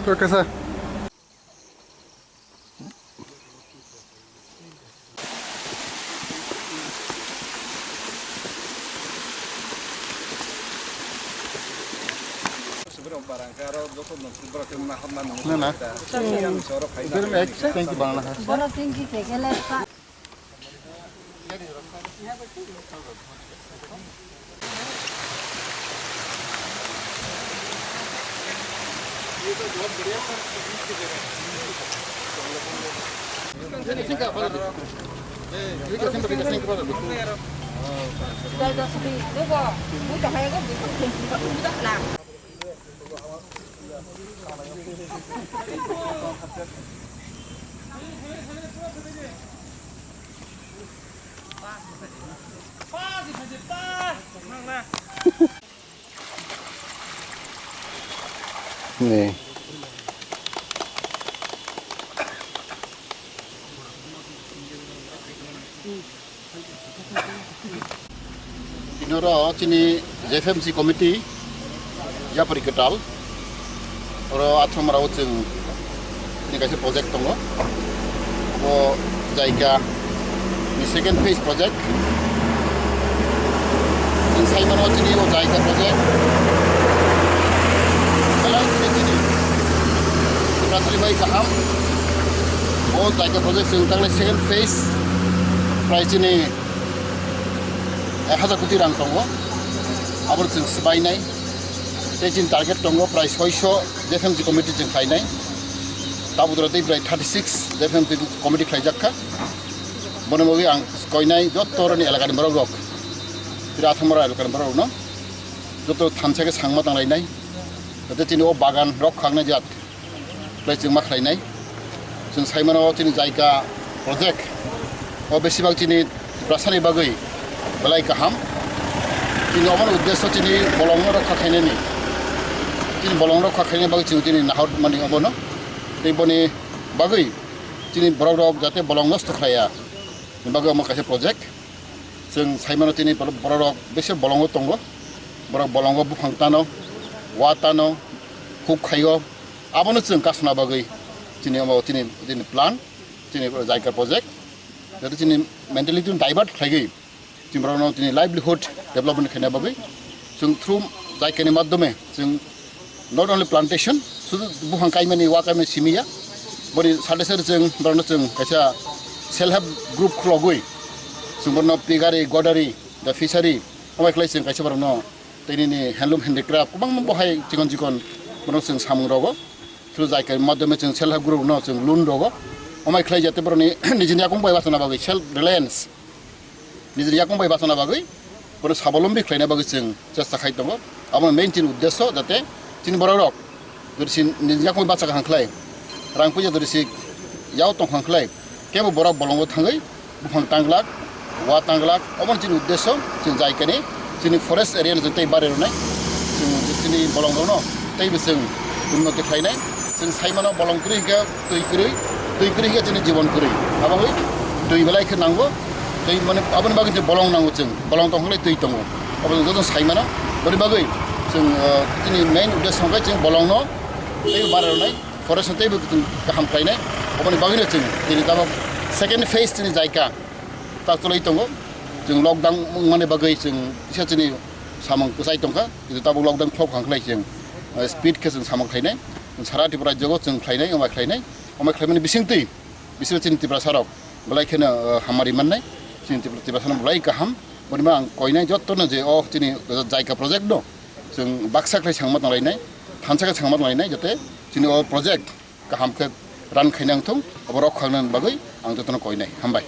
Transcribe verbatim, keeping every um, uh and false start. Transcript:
Okay, sir. Na, na. Very much. Thank you, Bangla. Boro thank you, Tegele. Ni. Inoro chini J F M C committee yapari kwtal. Oro Athamara o chwng ni kaisa project tongo. O jaika ni second phase project. Chwng sai mano chini o jaika project. Belai chini chini. Bratali bai kaham. O jaika project chwng tangle second phase. Prai chini ek hajar koti rang tongo. Abo chwng swbainai. Tei chini target tongo prai soiso J F M C committee chwng khlainai. Tabuk jora tei prai thirty six J F M C committee khlaijak kha. Bono bagwi ang koinai jotto rani elakani borok rok. Tira Athamara elakani borok rokno. Jotto thansa khe sangma tanglainai. Jate chini o bagan rok khaknai jat. Belai chwng ma khlainai. Chwng sai mano chini jaika project o besibak chini Tiprasani bagwi belai kaham. Chini omono uddesyo chini bolongno rokha khainani. Chini bolong rokha khainani bagwi chwng chini nahor mani obono. Tei boni bagwi chini borok rok jate bolong nosto khlaiya. Ni bagwi omo kaisa project. Chwng sai mano chini borok, borok rok besi bolongo tongo. Borok bolongo buphang tano, wa tano, huk khaio. Abono chwng kasna bagwi chini omo chini, chini plan, chini jaika project. Jate chini mentality divert khlaigwi chini borokno chini livelihood development khaina bagwi chwng through jaikani madhyome chwng not only plantation, sudu buphang kaimani, wa kaimani simi ya. Boni sade sade chwng borokno chwng kaisa self help group khulogwi chwng borokno pigari, godari, the fishery, omo khlai chwng kaisa borokno tei nini handloom handicraft kwbangma bohai chikon chikon borokno chwng samung rogo. Through jaika madhyome chwng self help group no chwng loan rogo. Omo khlai jate borokni nijini yakung bai bachana bagwi self reliance. Nijini yakung bai bachana bagwi, bono sabolombi khlaina bagwi chwng chesta khai tongo. Abo main chini uddesyo, jate chini borok rok jodi si nijini yakung bai bacha kaham khlai, rang puisa jodi si yao tong kaham khlai, kebo borok bolongo thangwi buphang tanglak, wa tanglak, omo chini uddesyo, chini jaikani, chini forest area ni tei bari rwnai, chini bolong rokno teibo chwng unnoti khlainai. Chwng sai mano bolong kwrwi hwnkhe twi kwrwi, twi kwrwi hwnkhe chini jibon kwrwi. Abo wngwi twi belai khe nango, tei mane aboni bagwi tei bolong nango chwng, bolong tong khe twi tongo. Abo chwng joto sai mano, boni bagwi chwng, ah, chini main uddesyo hwnkhe chwng bolongno tei bara rwnai, forest no teibo chwng kaham khlainai. Aboni bagwino chwng tini tabok second phase chini jaika ta choloi tongo. Chwng lockdown wngmani bagwi chwng kisa chini samung kwchai tongkha, kintu tabok lockdown khulok hang khlai chwng, ah, speed khe chwng samung khlainai. Sara Tripura rajyogo chwng khlainai, omo khlainai, omo khlaimani bisingtwi, bisingo chini Tiprasa rok belai kheno, ah, hamari mannai. Chini Tipra-, Tiprasa no belai kaham. Boni ma ang koinai jotto no je o chini jaika project no chwng baksa khlai sangma tonglainai, thansa khe sangma tonglainai, jate chini o project kaham khe run khaina wngthung, abo rok khaknani bagwi ang jotono koinai. Hambai.